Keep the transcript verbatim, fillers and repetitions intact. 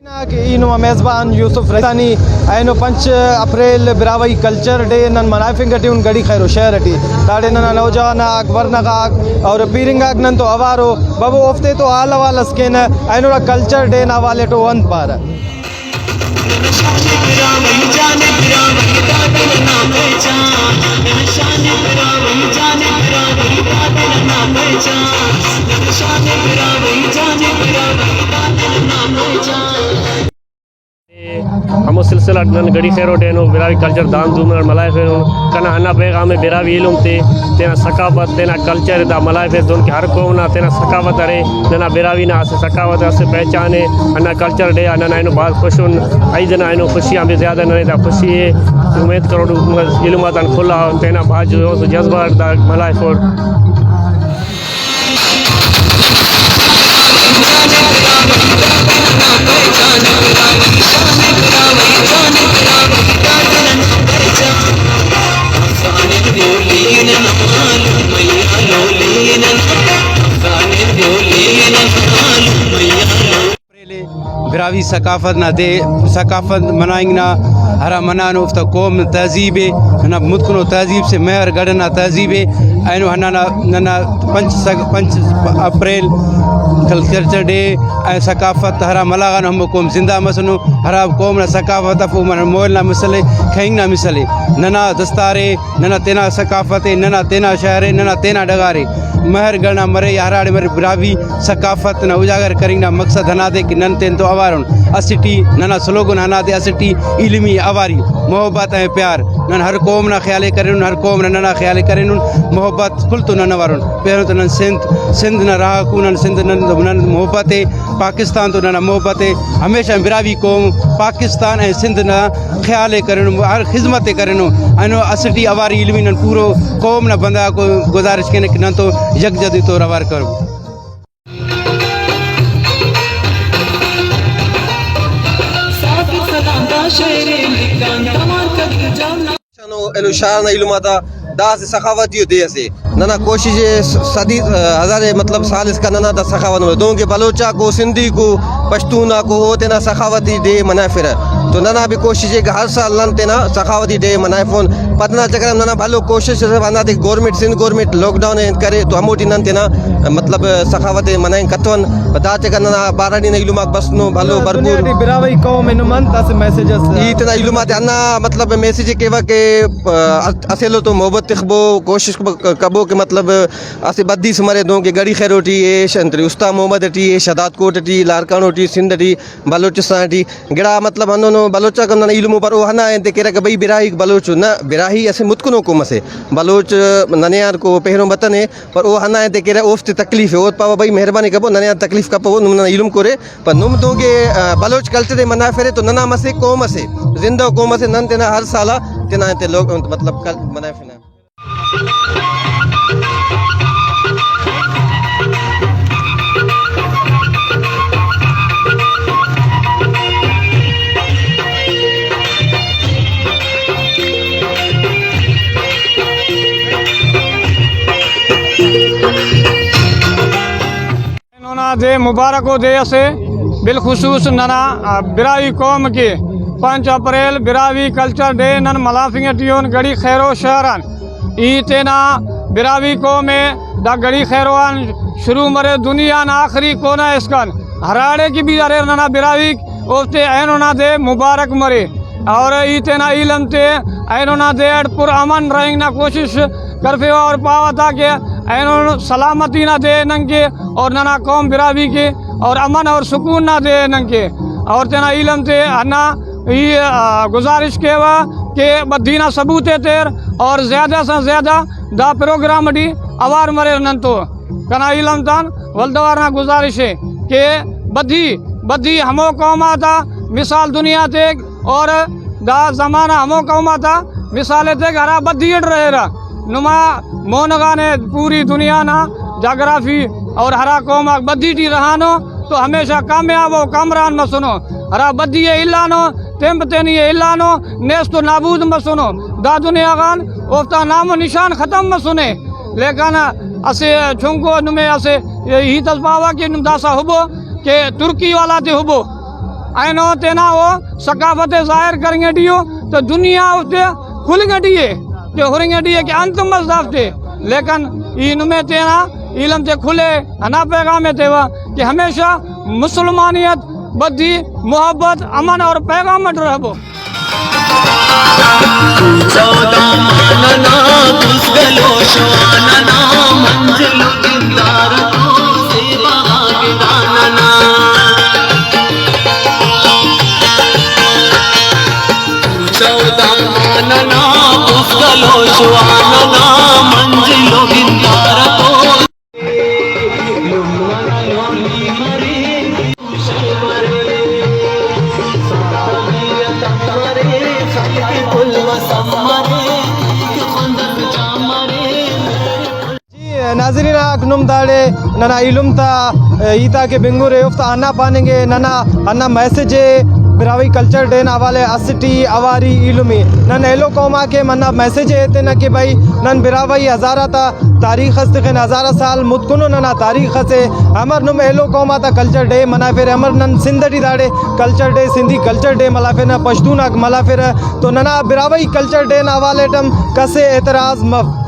کہ ای نما میزبان یوسف رسانی۔ اینو پنچ اپریل براہوئی کلچر ڈے نن منائفنگ ٹی ان گڑی خیر و شہر ٹی۔ داڑے ننا نوجوان آک، ورنا غاک اور پیرنگ آک نن تو اوارو۔ بابو اوفتے تو حال حوال اس کینہ، اینو نا کلچر ڈے نا حوالے ٹو انت پارہ۔ ہمو سلسلہ اٹ نن گڑی خیروٹ اینو براہوئی کلچر دان دھوم اٹ ملائفینن۔ کنا ہندا پیغام ءِ براہوئی ایلم تے تینا ثقافت، تینا کلچر ءِ دا ملائفیس دہن کہ ہر قوم نا تینا ثقافت ارے، ننا براہوئی نا اسہ ثقافت، اسہ پہچان ءِ۔ ہندا کلچر ڈے آ نن اینو بھاز خوش ان، عید ئنا اینو خوشی آن بھی زیادہ ننے دا خوشی ءِ۔ امید کروٹ ایلم آتان کل آ تینا بھاز جوش و جذبہ اٹ دا ملائفوٹ۔ براہوئی ثقافت نا دے، ثقافت منائنگ نا ہرا منانو، اوفتا قوم نا تہذیب ءِ، ننا متکنو تہذیب سے مہر گڑھ نا تہذیب ءِ۔ اینو ہندا نا، ننا پنچ سگ-، پنچ اپریل کلچر ڈے، ثقافت ہرا ملاغان ہمو قوم زندہ مسنو، ہرا قوم نا ثقافت اف، او ننا موئل نا مثل ءِ، کھینگ نا مثل ءِ۔ ننا دستار ءِ، ننا تینا ثقافت ءِ، ننا تینا شہر ءِ، ننا تینا ڈغار ءِ۔ مہر گڑھ نا مرے یا ہراڑے مرے، براہوئی ثقافت نا اجاگر کننگ نا مقصد ہنادے کہ نن تینتو اوار ان۔ اسٹ ای ننا سلوگن ہنادے، اسٹ ای ایلمی اواری، محبت ءِ پیار۔ نن ہر قوم نا خیال ءِ کرینن، ہر قوم نا ننا خیال ءِ کرینن، محبت کل تو نن اوار ان۔ پیرو تو نن سندھ، سندھ نا راہکو، نن سندھ، نن، نن محبت ءِ، پاکستان تو ننا محبت ءِ، ہمیشہ براہوئی قوم پاکستان ءِ سندھ نا خیال ءِ کرینو، ہر خذمت ءِ کرینو۔ اینو اسٹ ای اواری ایلمی نن پورو قوم نا بندغ آکو گزارش کینہ کہ نن تو یکجہتی طور اوار کرو۔ اینو شار نا ایلم آتا دا اسہ سخاوتی ءُ دے اسے۔ ننا کوشش ءِ س-، صدی، ہزار، مطلب، سال اسکان ننا دا سخاوت مرے۔ دہنکہ بلوچ آکو، سندھی کو، پشتون آکو، او تینا سخاوتی ڈے منائفرہ۔ تو ننا بھی کوشش ءِ کہ ہر سال نن تینا سخاوتی ڈے منائفون۔ پدنا چکر ہم ننا بھلو کوشش اسے، ہنداتے گورنمنٹ، سندھ گورنمنٹ لاک ڈاؤن ءِ انت کرے تو ہموٹی نن تینا، مطلب، سخاوت ءِ منائن کتون۔ دا چکر ننا بارانی نا ایلم آک بسنو بھلو دنیا بھرپور۔ ٹی براہوئی قوم ءِ نمن اسہ میسج اس۔ ای تینا ایلم آتے ہندا، مطلب، میسج ءِ کیوہ کہ، آ، اسہ ایلو تو محبت تخبو، کوشش کبو کہ، مطلب، اسہ بدی سے مرے دہنکہ گڑی خیرو ٹی ءِ، ش-، انت ٹی استا محمد ٹی ءِ، شہداد کوٹ ٹی، لاڑکانو ٹی، سندھ ٹی، بلوچستان ٹی گڑا، مطلب، ہندنو بلوچ آک ہم ننا ایلمو پر او ہندا انت ءِ کیرہ کہ بھئی براہوئی بلوچ ءُ نہ، براہوئی اسہ متکنو قوم اسے، بلوچ ننے آن کو پیہنو بتنے، پر او ہندا انت ءِ کیرہ اوفتے تکلیف ءِ۔ او پاوہ بھئی مہربانی کبو ننے آن تکلیف کپبو، نم ننا ایلم کورے، پر نم دہنکہ، آ، بلوچ کلچر ءِ منائفرے تو ننا مسہ قوم اسے، زندہ قوم اسے، نن تینا ہر سال آ تینا انت ءِ لوگ، مطلب، کل-، منائفنہ۔ اینو نا دے مبارک و دے اسے، بالخصوص ننا، آ، براہوئی قوم کہ پنچ اپریل براہوئی کلچر ڈے نن ملافنگ ٹی اُن گڑی خیرو شہر آن۔ ای تینا براہوئی قوم ءِ دا گڑی خیرو آن شروع مرے، دنیا نا آخری کونا اسکان ہراڑے کہ بھی اریر ننا براہوئیک، اوفتے اینو نا دے مبارک مرے۔ اور ای تینا ایلم تے اینو نا دے اٹ پر امن رہینگ نا کوشش کرفیوہ اور پاوہ تا کہ اینو سلامتی نا دے ننکے اور ننا قوم براہوئی کے اور امن اور سکون نا دے ننکے۔ اور تینا ایلم تے ہندا ای، آ، گزارش کیوہ کہ بدھی نا ثبوت ایتر اور زیادہ سے زیادہ دا پروگرام ٹی اوار مریر ننتو۔ کنا ایلم تان ولدوار نا گزارش ءِ کہ بدھی، بدھی ہمو قوم آتا مثال دنیا تیک اور دا زمانہ ہمو قوم آتا مثال ءِ تیک ہرا بدھی اٹ رہیرہ۔ نما مونغانے پوری دنیا نا جاگرافی اور ہرا قوم آک بدھی ٹی رہانو تو ہمیشہ کامیاب و کامران مسنو۔ ہرا بدھی ءِ الانو، تین پہ تینی ءِ الانو، نیست و نابود مسنو۔ دا دنیا غان اوفتا نام و نشان ختم مسنے۔ لیکن اسہ چنکو نمے اسہ ہیت اس پاوہ کہ نم داسہ ہبو کہ ترکی والا تے ہبو۔ اینو تینا او ثقافت ءِ ظاہر کرنگ ٹی ءُ، تو دنیا اوفتے خلنگ ٹی ءِ، تے ہرنگ ٹی ءِ کہ انت مس دافتے۔ لیکن ای نمے تینا ایلم تے کھلے، ہندا پیغام ءِ تیوہ کہ ہمیشہ مسلمانیت، بدی، محبت، امن اور پیغام اٹ رہبو۔ سودا ماننا، بزگلو شواننا، منزل و دیندار تو زیبا گداننا۔ سودا ماننا، بزگلو شواننا، منزل و دیندار تو۔ جی ناظرین آک، نم داڑے ننا ایلم تا ہیت آک ءِ بنگرے، اوفتا ہندا پاننگ ءِ، ننا ہندا میسج ءِ براہوئی کلچر ڈے نا حوالہ اسٹ ای اواری ایلمی۔ نن ایلو قوم آک ءِ ہندا میسج ءِ ایتنہ کہ بھئی، نن براہوئی ہزارہ تا تاریخ اس تخن، ہزارہ سال متکنو ننا تاریخ اسے۔ امر نم ایلو قوم آتا کلچر ڈے منافرہ، امر نن سندھ ٹی داڑے کلچر ڈے، سندھی کلچر ڈے ملافنہ، پشتون آک ملافرہ۔ تو ننا براہوئی کلچر ڈے نا حوالہ ٹی ہم کس ءِ اعتراض مف۔